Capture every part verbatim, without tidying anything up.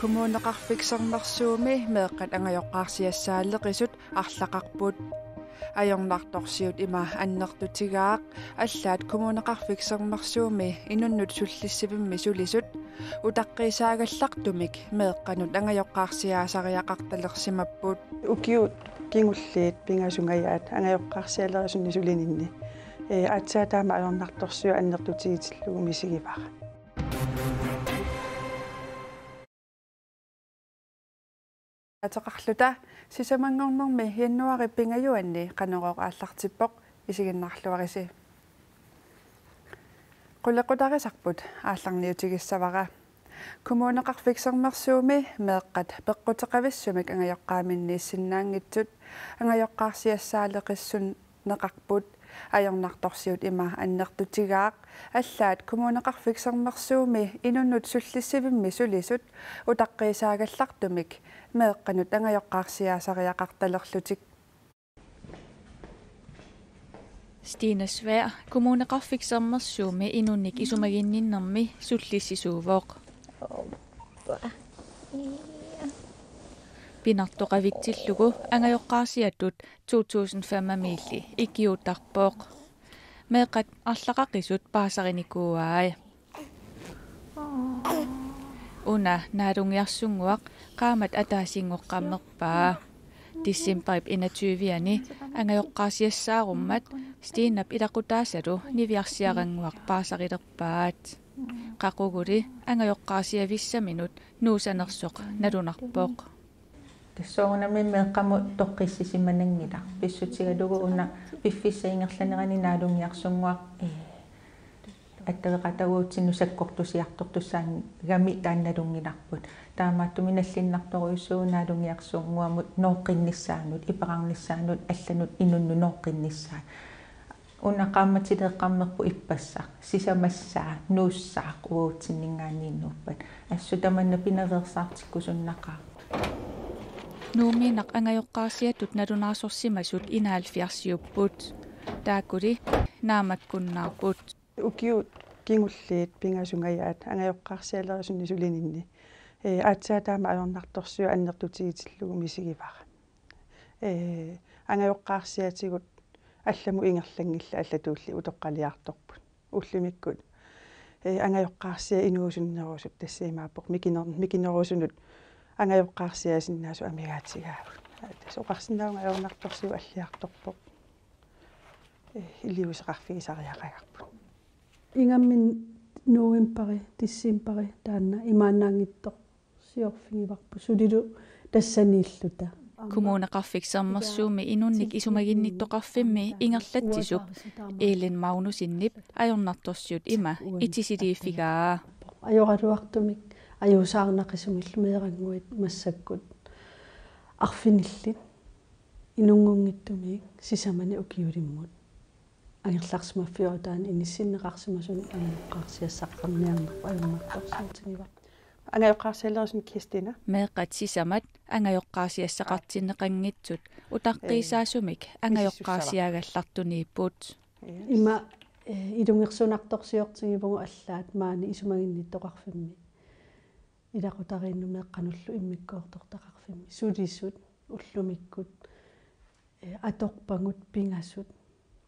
Kommuneqarfik Sermersuumi meeqqat angajoqqaarsiassaaleqisut arlaqarput. Ajornartorsiut ima annertutigaaq allaat Kommuneqarfik Sermersuumi inunnut sullissivimmi sulisut utaqqiisaagallartumik meeqqanut angajoqqaarsiaasariaqartalersimapput. Ukiut kingulliit pingasungajaat angajoqqaarsialerisunik sulininni. Ee, aatsaat taama ajornartorsiut annertutigitillugu misigivara. Ateqarluta sisamanngornermi januaarip pingajuanni Qanorooq aallartippoq, isiginnaarluarisi. Qulequtarisarput aallarniutigissavara. Kommuneqarfik Sermersuumi meeqqat peqquteqavissumik angajoqqaaminniissinnaanngitsut angajoqqaarsiassaaleqissun- neqarput. Ajornartorsiut ima annertutigaaq allaat Kommuneqarfik Sermersuumi inunnut sullissivimmi sulisut utaqqiisaagallartumik meeqqanut angajoqqaarsiaasariaqartalerlutik. Stina Sværd, Kommuneqarfik Sermersuumi inunnik isumaginninnermi sullissisuuvoq. Pinartoqavitsillugu angajoqqaarsiatut to tusind fem-miilli ikiuuttarpoq. Meeqqat arlaqaqisut paasarinikuuai. Una Naalungiarsunnguaq qaammat ataasinngoqqammerpaa. Decembarip enogtyve-ani angajoqqaarsiassaarummat Stinap ilaqutaasalu niviarsiarannguaq paasarilerpaat. Qaquguli angajoqqaarsiavissaminut nuussanersoq nalunarpoq. Tassuunami meeqqamut toqqissisimananngilaq. Pissutigalugu una piffissap ingerlanerani Naalungiarsunnguaq, ee, attaveqaataat uatsinnut sakkortusiartortussaagami taanna nalunngilarput. Taamaattumik nallinnartorujussuuvoq Naalungiarsunnguamut nooqqinnissaanut, iperarnissaanut, allanut inunnut nooqqinnissaat. Una qaammatileeqqammerput ippassaq, sisamassaa nuussaaq uatsinninngaanniit nuuppat. Assut tamanna pinaveersaartikkusunnaqaaq. Nuummiinnaq angajoqqaarsiatut nalunaarsorsimasut enoghalvfjerdsiupput. Taakkuli naammakkunnaarput. Ukiut kingulliit pingasungajaat angajoqqaarsialerisunik sulininni. Ee, aatsaat taama ajornartorsiut annertutigitillugu misigivara. Ee, angajoqqaarsiatigut allamut ingerlanngillat, allatuulli utoqqaliartorput. Ullumikkut, ee, angajoqqaarsiat inuusunnerusut, tassa imaappoq mikiner-, mikinerusunut angajoqqaarsiasinnaasut amigaatigaavut. Tassa oqarsinnaavunga ajornartorsiut alliartorpoq. Ee, iliuuseqarfigisariaqagarput. Ingammik novembari, decembari taanna imaannaanngitsorsiorfigivarput sulilu tassaniilluta. Kommuneqarfik Sermersuumi inunnik isumaginnittoqarfimmi ingerlatsisup Ellen Magnussenip ajornartorsiut ima itisiliiffigaa. Ajoraluartumik ajuusaarnaqisumillu meerannguit massakkut arfinillit inunngunngitsumik sisamanik ukiulimmut angerlarsimaffiup avataani inissinneqarsimasunik angajoqqaarsiassaqarniarnerput ajornartorsiutigivarput. Angajoqqaarsialerisunik Kristina. Meeqqat sisamat angajoqqaarsiassaqartinneqanngitsut utaqqiisaasumik angajoqqaarsiagallartuniipput. Ima, ee, ilungersunartorsiortigivugut allaat maani isumaginnittoqarfimmi ilaqutariinnut meeqqanullu immikkoortortaqarfimmi sulisut ullumikkut, ee, atorpagut pingasut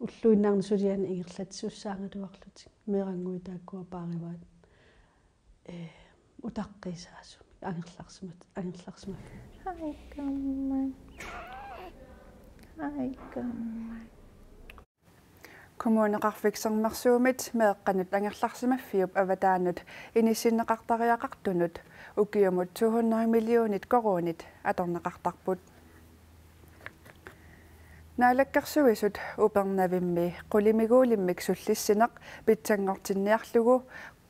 ulluinnarni sulianik ingerlatsisussaagaluarlutik meerannguit taakkua paarivaat, ee, utaqqiisaasumik angerlarsimat-, angerlarsimaffimmi. Ai kammat. Ai kammat. Kommuneqarfik Sermersuumit meeqqanut angerlarsimaffiup avataanut inissinneqartariaqartunut ukiumut to hundrede millionit koruunit atorneqartarput. Naalakkersuisut Upernavimmi qulimiguulimmik sullissineq pitsanngortinniarlugu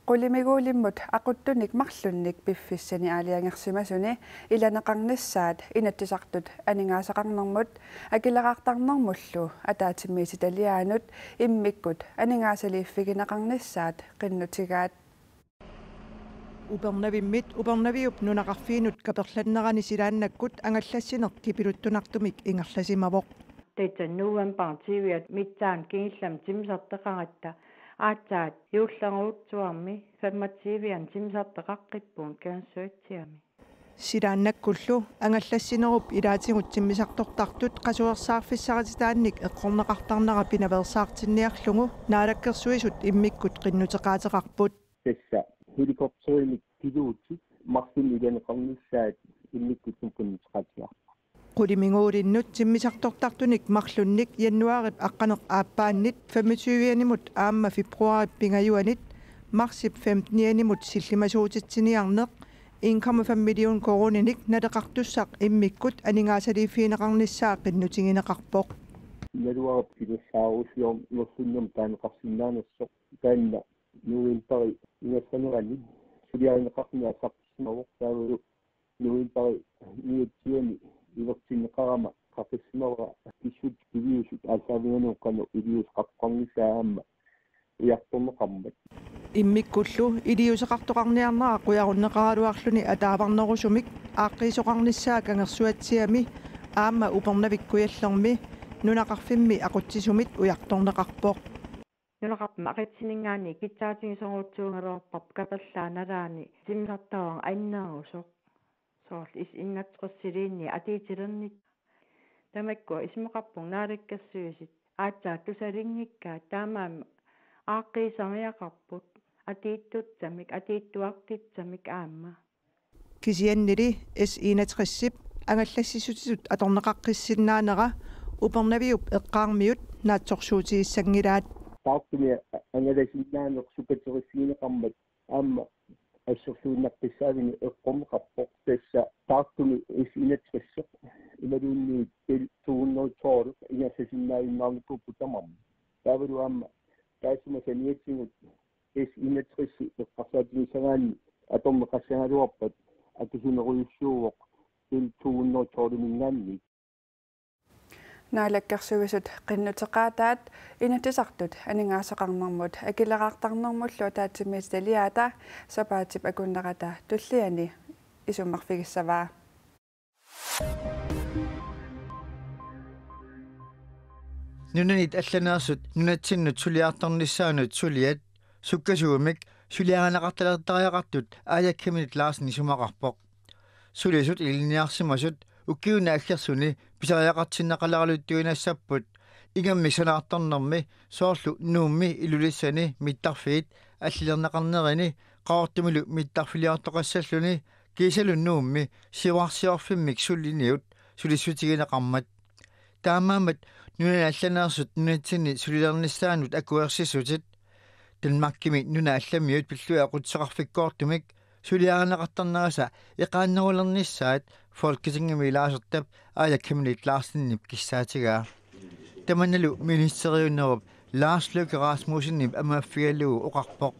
qulimiguulimmut aquttunik marlunnik piffissani aalajangersimasuni ilaneqarnissaat Inatsisartut aningaasaqarnermut akileraartarnermullu ataatsimiititaliaanut immikkut aningaasaliiffigineqarnissaat qinnutigaat. Upernavimmit Upernaviup nunaqarfiinut kaperlannerani silaannakkut angallassineq kipiluttunartumik ingerlasimavoq. Tassa novembarip tyviata missaani kingullermik timmisartaqaratta aatsaat juulleruutsuarmi femogtyve-anut timmisartoqaqqippugut Kangersuatsiami. Silaannakkullu angallassinerup ilaatigut timmisartortartut qasuersaarfissarititaannik eqqorneqartarnera pinaveersaartinniarlugu Naalakkersuisut immikkut qinnuteqaateqarput. Tassa helikopterimik pilotit marlunnik ilaneqarnissaat immikkut qinnuteqaatigaarput. Qulimiguulinnut timmisartortartunik marlunnik januaarip aqqaneq-aappaannit femogtyve-animut aamma februaarip pingajuanit marsip femten-ianimut sillimasuutitsiniarneq en komma fem million koruuninik naleqartussaq immikkut aningaasaliiffigineqarnissaa qinnuteqaatigineqarpoq. Januaarip pilersaarusiornerlunnut taaneqarsinnaanersoq taanna novembari ingerlanerani suliarineqarneq aallartissimavoq, taavalu novembari niogtyve-ani ivertinneqarama qaqissimavara pissutsit iliusut aallaavigalugu qanoq iliuuseqartoqarnissaa aamma ujartorneqarmat. Immikkullu iliuuseqartoqarniarnera qujarunneqaraluarluni ataavarnerusumik aaqqiisoqarnissaa Kangersuatsiami aamma Upernavik Kujallermi nunaqarfimmi aqutsisumit ujartorneqarpoq. Nunaqarfimmi aqutsisininngaanniit kitsaatigisorujussuugaluarparput kaperlaaq nalaani timmisartagaq annerusoq. Soorlu S enogtresiliinni atuutilernitta. Tamakku isumaqarpunga Naalakkersuisut aatsaat tusalinngikkaat taamaammat aaqqiisariaqarput atuutsittamik, atuuttuartittamik aamma. Kisiannili S enogtresip angallassissutitut atorneqaqqissinnaanerat Upernaviup eqqaamiut naatsorsuutigissanngilaat. Taartumi angalasinnaaneq sukaterissigineqarmat aamma assersuunnaqqissaanini eqqorneqarpoq, tassa taartumi S enogtresit imaluunniit Bell to hundrede tolv ingerlasinnaajunnaarnikuupput tamarmik. Taavalu aamma taassuma saniatigut S enogtres eqqarsaatigissagaanni atorneqassagaluarpat atusinerujussuuvoq Bell to hundrede tolv-iminngaanniit. Naalakkersuisut qinnuteqaataat Inatsisartut aningaasaqarnermut akileraartarnermullu ataatsimiititaliaata sapaatip akunnerata tulliani isummerfigissavaa. Nunanit allaneersut nunatsinnut suliartornissaannut suliat sukkasuumik suliarineqartalertariaqartut Aaja Chemnitz Larsen isumaqarpoq. Sulisut ilinniarsimasut ukiuni aggersuni pisariaqartinneqaleraluttuinnassapput, ingammik sanaartornermi soorlu Nuummi Ilulissani mittarfiit allilerneqarnerini Qaqortumilu mittarfiliortoqassalluni kiisalu Nuummi siuarsiorfimmik suliniut sulissutigineqarmat. Taamaammat nunanit allaneersut nunatsinni sulilernissaannut akuersissutit Danmarkimi nunat allamiut pillugit aqutsisoqarfikkoortumik suliarineqartarnerisa eqaannerulernissaat Folketingimi ilaasortap Aaja Chemnitz Larsenip kissaatigaa. Tamannalu ministeriunerup Lars Løkke Rasmussenip ammaaffigalugu oqarpoq: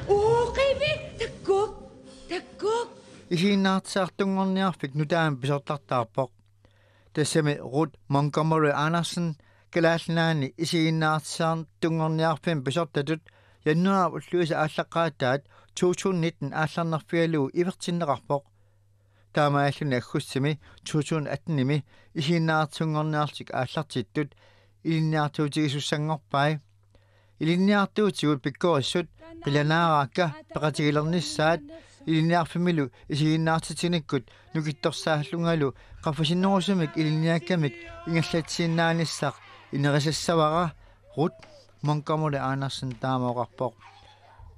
Oqivi takkuk, takkuk. Isiginnaartitsisartunngorniarfik nutaamik pisortartaarpoq. Tassami Ruth Montgomery Andersen Kalaallit Nunaanni isiginnaartitsisartunngorniarfimmi pisortatut januaarip ulluisa aallaqqaataat to tusind nitten aallarnerfigalugu ivertinneqarpoq. Taamaalilluni aggustimi to tusind attenimi isiginnaartitsinngorniarlutik aallartittut ilinniartuutigisussanngorpai. Ilinniartuutigut pikkorissut qilanaaraakka peqatigilernissaat ilinniarfimmilu isiginnaartitsinikkut nukittorsaallungalu qaffasinnerusumik ilinniakkamik ingerlatsisinnaanissaq inerisassavara, Ruth Montgomery Andersen taama oqarpoq.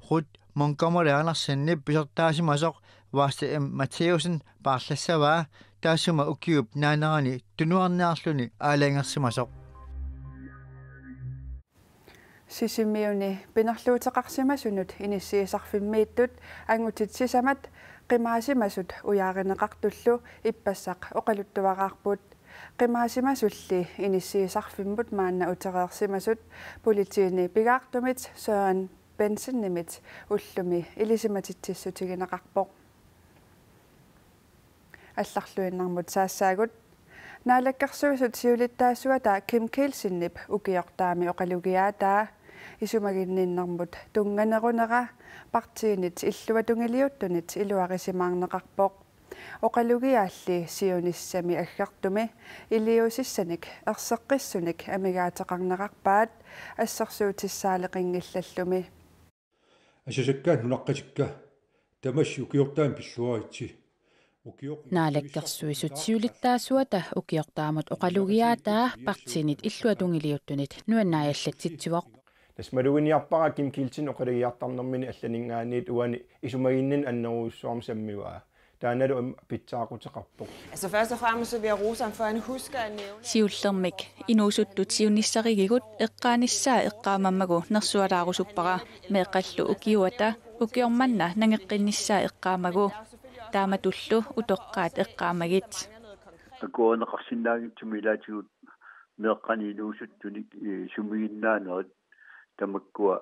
Ruth Montgomery Andersenip pisortaasimasoq Vaaste M. Matthæussen paarlassavaa, taassuma ukiup naanerani tunuarniarluni aalajangersimasoq. Sisimiuni pinerluuteqarsimasunut inissiisarfimmiittut angutit sisamat qimaasimasut ujaarineqartullu ippassaq oqaluttuaraarput. Qimaasimasulli inissiisarfimmut maanna utereersimasut politiini pigaartumit Søren Bensenimit ullumi ilisimatitsissutigineqarpoq. Allarluinnarmut saassaagut. Naalakkersuisut siulittaasuata Kim Kielsenip ukiortaami oqalugiaataa isumaginninnermut tunnganerunera partiinit illuatungiliuttunit iluarisimaarneqarpoq. Oqalugiaalli siunissami aggertumi iliuusissanik erseqqissunik amigaateqarnerarpaat assersuutissaaleqinngillallumi. Asasakkaat nunaqqatikka, tamassi ukiortaami pilluaritsi. Ukioq- Naalakkersuisut siulittaasuata ukiortaamut oqalugiaataa partiinit illuatungiliuttunit nuannaajallatsitsivoq. Tassa maluginiarpara Kim Kielsen oqalugiartarnermini allaninngaanniit uani isumaginninneq annerujussuarmik sammivaa. Taannalu aamma pitsaaquteqarpoq. Altså, først og fremmest så vil jeg rose ham for, at han husker at nævne, siullermik inuusuttut siunissarigigut eqqaanissaa eqqaamammagu nersualaarusuppara. Meeqqallu ukiuata ukioq manna nangeqqinnissaa eqqaamagu. Taamatullu utoqqaat eqqaamagit. Akuerineqarsinnaanngitsumik ilaatigut meeqqanik inuusuttunik, eh, sumiginnaanerit tamakkua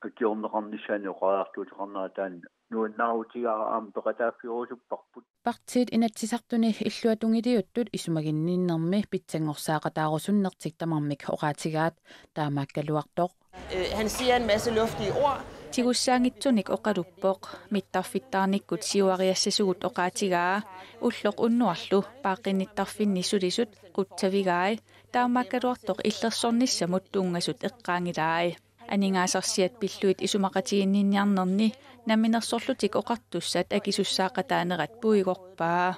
akiorneqarnissaannik oqariartuuteqarnera taanna nuannaarutigaara aamma peqataaffigurusupparput. Partiit Inatsisartuni illuatungiliuttut isumaginninnermi pitsanngorsaaqataarusunnertik tamarmik oqaatigaat, taamaakkaluartoq. Øh, han siger en masse luftige ord. Tigussaanngitsunik oqaluppoq, mittarfittaarnikkut siuariassasugut oqaatigaa, ulloq unnuarlu paaqqinnittarfinni sulisut qutsavigai, taamaakkaluartoq illersornissamut tunngasut eqqaanngilai. Aningaasarsiat pillugit isumaqatiginninniarnerni Namminersorlutik Oqartussat akisussaaqataanerat puigorpaa.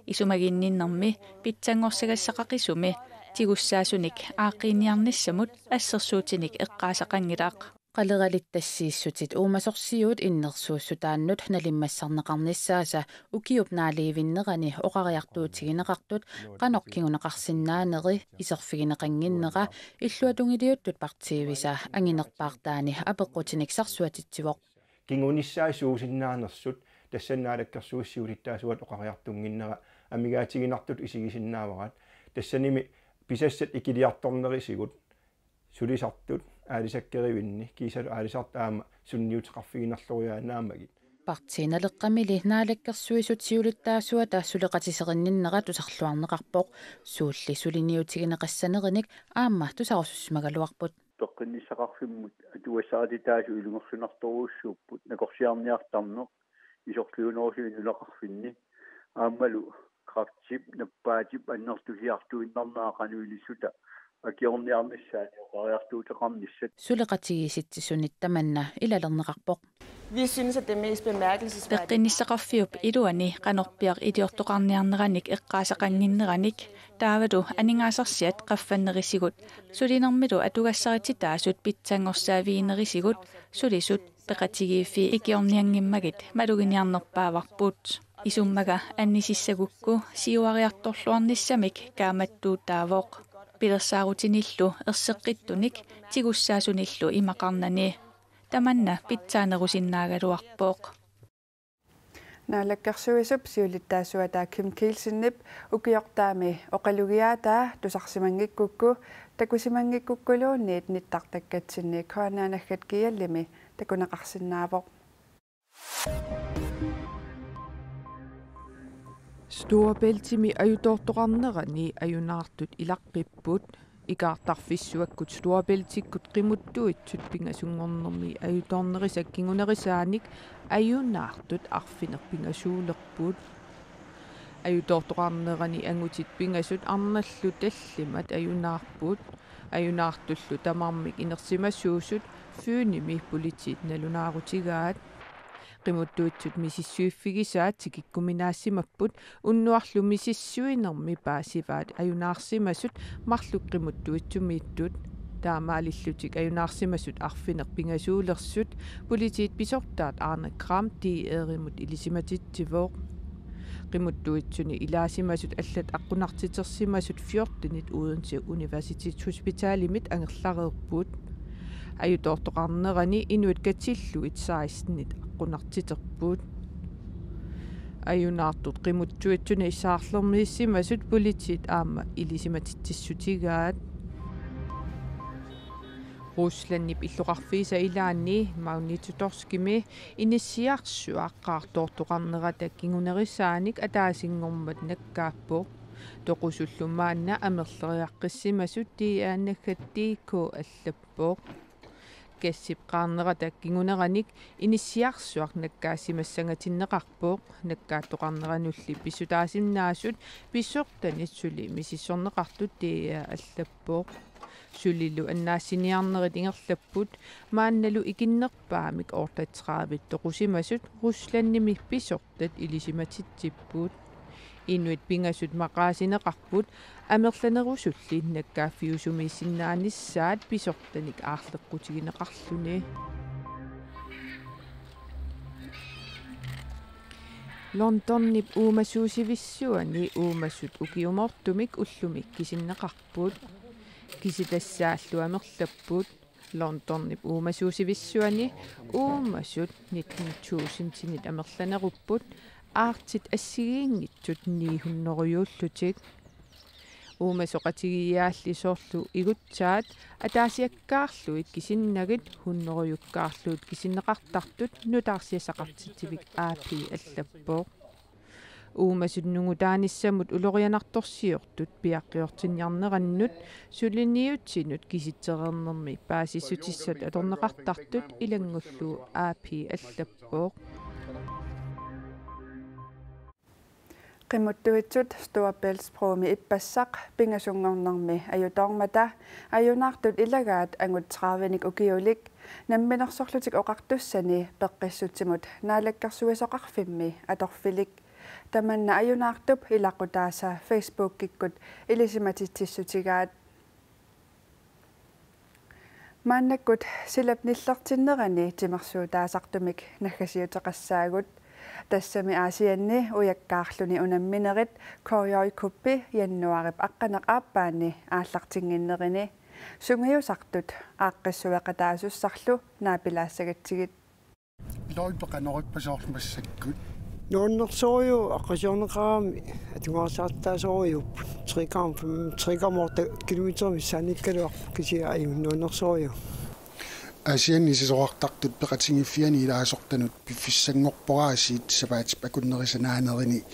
Isumaginninnermi pitsanngorsagassaqaqisumi tigussaasunik aaqqiiniarnissamut assersuutinik eqqaasaqanngilaq. Qaleralittassiissutit uumasorsiuut innersuussutaannut nalimmassarneqarnissaasa ukiup naaliivinnerani oqariartuutigineqartut qanoq kinguneqarsinnaaneri iserfigineqannginnera illuatungiliuttut partiivisa anginerpaartaani apeqqutinik sarsuatitsivoq. Kingunissaat suusinnaanersut tassani Naalakkersuisut siulittaasuata oqariartunnginnera amigaatiginartutut isigisinnaavaraat. Tassanimi pisassat ikiliartornerisigut sulisartut aalisakkerivinni kiisalu aalisartut aamma sunniuteqarfiginerloriaannaammagit. Partii Naleqqamili Naalakkersuisut siulittaasuata suleqatiserinninnera tusarluarneqarpoq, suulli suliniutigineqassanerinik aamma tusarusussimagaluarput. Peqqinnissaqarfimmut atugassarititaasut ilungersunartorujussuupput, nakorsiarniartarneq isorliunerusumik nunaqarfinni, aammalu kræftip nappaatip annertusiartuinnarnera qanoq ilissuta akiorniarnissaannik oqariartuuteqarnissat. Suleqatigiissitsisunit tamanna ilalerneqarpoq. Vi synes, at det mest bemærkelsesværdige... Peqqinnissaqarfiup iluani qanorpiaq iliortoqarniarneranik eqqaasaqannginneranik taavalu aningaasarsiat qaffannerisigut sulinermilu atugassarititaasut pitsanngorsaaviginerisigut sulisut peqatigiiffiit ikiornianngimmagit maluginiarnerpaavarput. Isummaga annisissagukku siuariartorluarnissamik kaammattuutaavoq. Pilersaarutinillu erseqqittunik tigussaasunillu imaqarnani. Tamanna pitsaanerusinnaagaluarpoq. Naalakkersuisup siulittaasuata Kim Kielsenip ukiortaami oqalugiaataa tusarsimanngikkukku, takusimanngikkukkulluunniit nittartakkatsinni K N R naggat G L-imi takuneqarsinnaavoq. Storebæltimi ajutoortoqarnerani ajunaartut ilaqqipput. Ikaartarfissuakkut Storebæltikkut qimuttuitsut pingasunngornermi ajutoornerisa kingunerisaanik ajunaartut arfineq-pingasuulerput. Ajutoortoqarnerani angutit pingasut arnallu tallimat ajunaarput. Ajunaartullu tamarmik inersimasuusut Fynimi politiit nalunaarutigaat. Qimuttuitsut misissuiffigisaat tikikkuminaasimapput, unnuarlu misissuinermi paasivaat ajunaarsimasut marluk qimuttuitsumiittut. Taamaalillutik ajunaarsimasut arfineq-pingasuulersut politiit pisortaat Arne Kram D R-imut ilisimatitsivoq. Qimuttuitsuni ilaasimasut allat aqqunartitersimasut fjortenit Odense Universitetshospitalimit angerlareerput. Ajutoortoqarnerani inuit katillugit sekstenit aqqunartiterput. Ajunaartut qimuttuitsuni saarlermiissimasut politiit aamma ilisimatitsissutigaat. Ruslandip illoqarfiisa ilaanni Magnitogorskimi inissiarsuaq qaartoortoqarnerata kingunerisaanik ataasinngormat nakkaappoq. Toqusullu maanna amerleriaqqissimasut D R naggat D K allappoq. Gassip qaarnerata kinguneranik inissiarsuaq nakkaassimassangatinneqarpoq, nakkaattoqarneranulli pissutaasinnaasut pisortanit suli misissorneqartut D R allappoq. Sulilu annaassiniarnerit ingerlapput, maannalu ikinnerpaamik otteogtredive toqusimasut Ruslandimi pisortat ilisimatitsipput. Inuit pingasut maqaasineqarput amerlanerusulli nakkaaffiusumiissinnaanissaat pisortanik aarleqqutigineqarluni. Londonip uumasuusivissuani uumasut ukiumoortumik ullumi kisinneqarput. Kisitassaallu amerlapput. Londonip uumasuusivissuani uumasut nitten tusindinit amerlanerupput, aartit assigiinngitsut ni hundredeullutik. Uumasoqatigiiaalli soorlu igutsaat ataasiakkaarlugit kisinnagit hundredekkaarlugit kisinneqartartut nutaarsiassaqartitsivik A P allappoq. Uumasut nungutaanissamut ulorianartorsiortut piaqqiortinniarnerannut suliniutinut kisitsereernermi paasissutissat atorneqartartut ilanngullugu A P allappoq. Qimuttuitsut Storebæltsbromi ippassaq pingasunngornermi ajutoormata ajunaartut ilagaat angut tredivenik ukiulik Namminersorlutik Oqartussani peqqissutsimut Naalakkersuisoqarfimmi atorfilik. Tamanna ajunaartup ilaqutaasa Facebookikkut ilisimatitsissutigaat. Maannakkut silap nillertinnerani timersuutaasartumik naggasiuteqassaagut. Tassami Aasianni ujakkaarluni unamminerit Koryokup januaarip aqqaneq-aappaanni aallartinnginnerini sungiusartut aaqqissueqataasussarlu naapilaassagatsigit. Loipi qanoq ippa soorlu massakkut? Nuannersorujuk, aqqisiorneqarami atugarisartaasorujuupput. Tre komma fem, tre komma otte kilometer missaannikkaluarpoq, kisianni ajunnginnersorujuk. Aasianni sisorartartut peqatigiiffianni ilaasortanut piffissanngorporaasiit sapaatip akunnerisat naanerini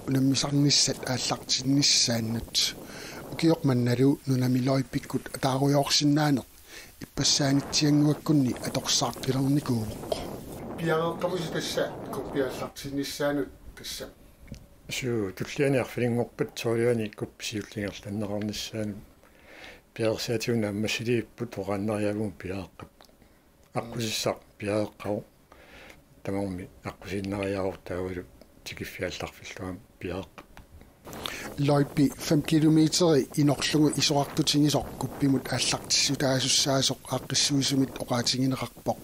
unammisarnissat aallartinnissaannut. Ukioq mannalu nunami loipikkut ataarujoorsinnaaneq ippassaanitsiannguakkunni atorsaaqqilernikuuvoq. Piareeqqavusi tassa kuppi aallartinnissaanut tassa? Suu, tulliani arfininngorpat soorlu kuppi siulleq ingerlanneqarnissaanut piareersaatigut naammassiliipput, oqaannariaagut piareeqqapput. Aqqusissaq piareeqqavoq. Tamarmi aqqusiinnariaavoq taavalu tikiffiit aallarfillugu piareeqqapput. Loipi fem kilometeri inorlugu isorartutigisoq kuppimut aallartissutaasussaasoq aaqqissuisumit oqaatigineqarpoq.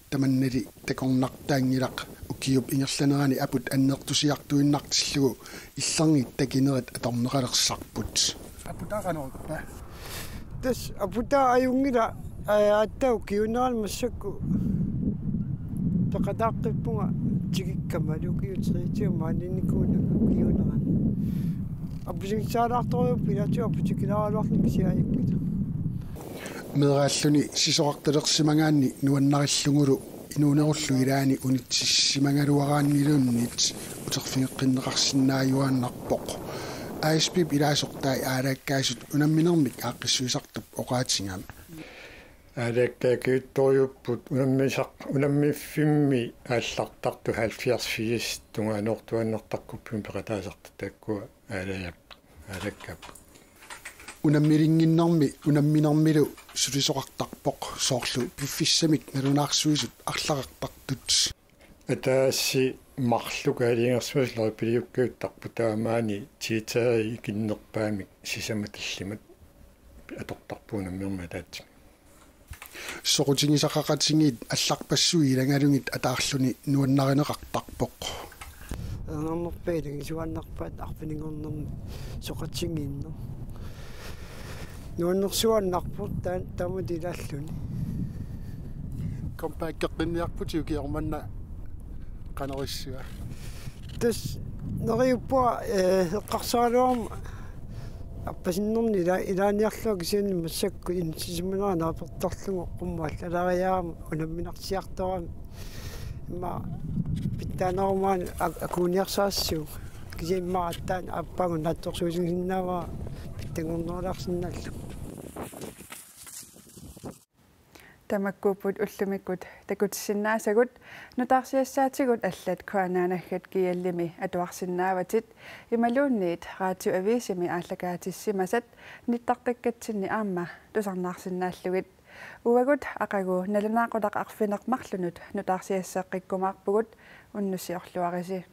Tamannali takornartaanngilaq, ukiup ingerlanerani aput annertusiartuinnartillugu illernit takinerit atorneqalersarput. Aputaaq qanoq ippa? Tassa aputaa ajunngilaq, aa, aatsaat ukiuunerani massakkut peqataaqqippunga tikikkamalu ukiut treogtyve maaniinnikuunagu ukiuunerani. Aputinnissaalaartorujuupput, ilaatigut aputikilaaraluarluni, kisianni ajunngilaq. Meeraalluni sisorartalersimagaanni nuannarillugulu inuunerullu ilaanni unitsissisimagaluaraanniluunniit uterfigeqqinneqarsinnaajuaannarpoq. A S P-p ilaasortai aalaakkaasut unamminermik aaqqissuisartup oqaatigami. Aalaakkaat akiuuttorujuupput unammisaq-, unammiffimmi aallartartut halvfjerds firs tungaanoortuaannartarput kuppimut peqataasartut, taakkua aalaajap-, aalaakkaapput. Unammilinnginnermi unamminermilu sulisoqartarpoq, soorlu piffissamik nalunaarsuisut arlaqartartut. Ataaseq marluk aalajangersimasoq loipiliukkiuttarpoq, taamaani tiiteri ikinnerpaamik sisamat tallimat atortarput unamminermi ataatsimik. Soqutigisaqaqatigiit allarpassuit ilagalugit ataarluni nuannarineqartarpoq. Ernernerpaat ilagisuaannarpaat arfininngornermi soqutigiinneq. Nuannersuaannarpoq taa-, taamatut ilaalluni. Compacteqqinniarputit ukioq manna qanoq issua? Tassa neriuppunga, ee, eqqarsaraluaruma appasinnerni ila-, ilaaniarlunga, kisianni massakkut inissisimanera naapertorlugu qummut allalaariarama unamminarsiartorama. Immaqa pitsaanerup maani ak-, akuuniarsarissaagut. Kisianni immaqa aatsaat aappaagu naatsorsuusigisinnaavara pitsanngornerulaarsinnaallugu. Tamakkuupput ullumikkut takutissinnaasagut. Nutaarsiassaatigut allat Q N A-naggat G L-imi atuarsinnaavatit imaluunniit Radioavisimi aallakaatissimasat nittartakkatsinni aamma tusarnaarsinnaallugit. Uagut aqagu nalunaaqutaq arfineq-marlunut nutaarsiasseqqikkumaarpugut, unnussiorluarisi.